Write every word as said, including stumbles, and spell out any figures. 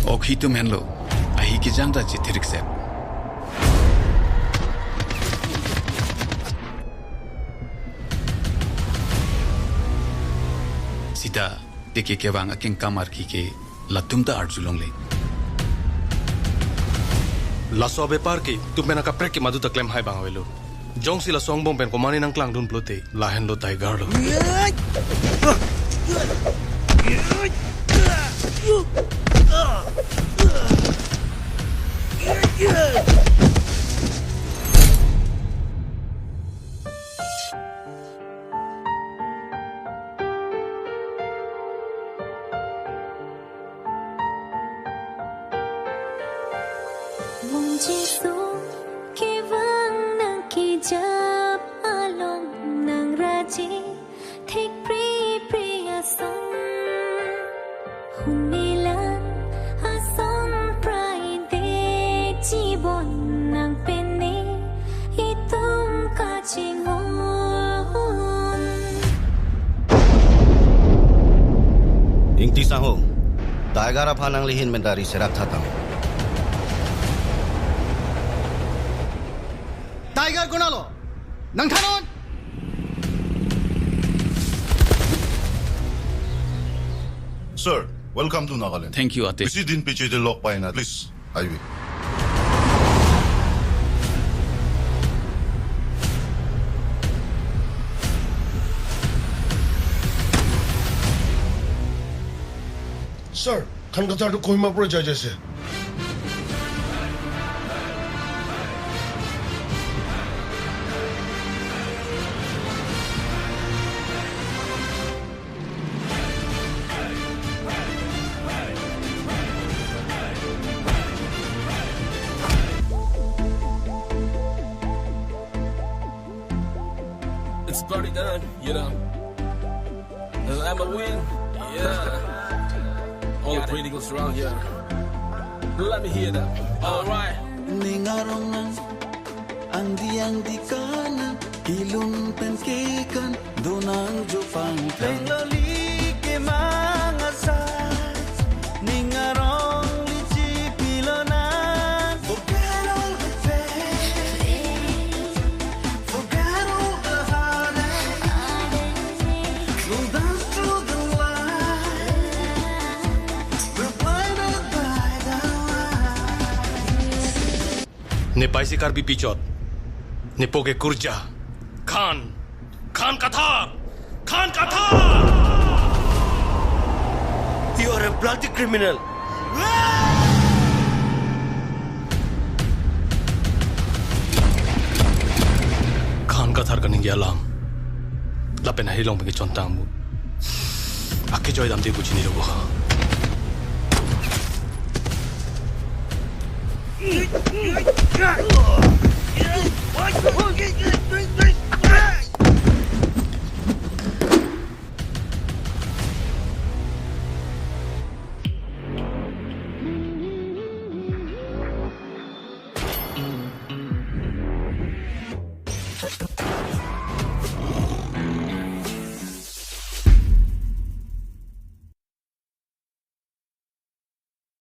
Ok hitum henlo, ahi kejang ta chethirikset. Sita, teke kevang akengkam arki ke latum ta arjulongle. Laso abepar ke tum pen akaprek ke madu ta klemhai abang avelo. Jongsi laso angbong pen komane nangklangdun pulote, lahenlo Tiger lo. Bung Jisu kevang nangkejap along nangraje thekpripri ason. Hunilan ason praide chibon nangpene itum kachinghon. Ingti sangho, Tiger aphan nanglihin pen ta riserak tha tang. Tiger konatlo? Nangthannon! Sir, welcome to Nagaland. Thank you, ate. Bisi din piche te lok paina, please. Highway. Sir, Khan Kathar to Kohima pura jai jaise. It's party time, you know. And I'm a win, yeah. All the pretty girls around here. Let me hear that. Alright. Ning arong nang angdi angdi kanan, ilun pen kekan, donang jopang tan. Loli kemang asai, ning arong lichi pilonan. Forget all the pain, forget all the heartache. We'll dance through the light. We're blinded by the light. Nepei si Karbi pichot. Nepo ke kurja. Khan. Khan Kathar. Khan Kathar! You are a bloody criminal. Khan Kathar kaningje alam lapen ahilong pen kechontang mu. Akejoi damde pu chinilo bo.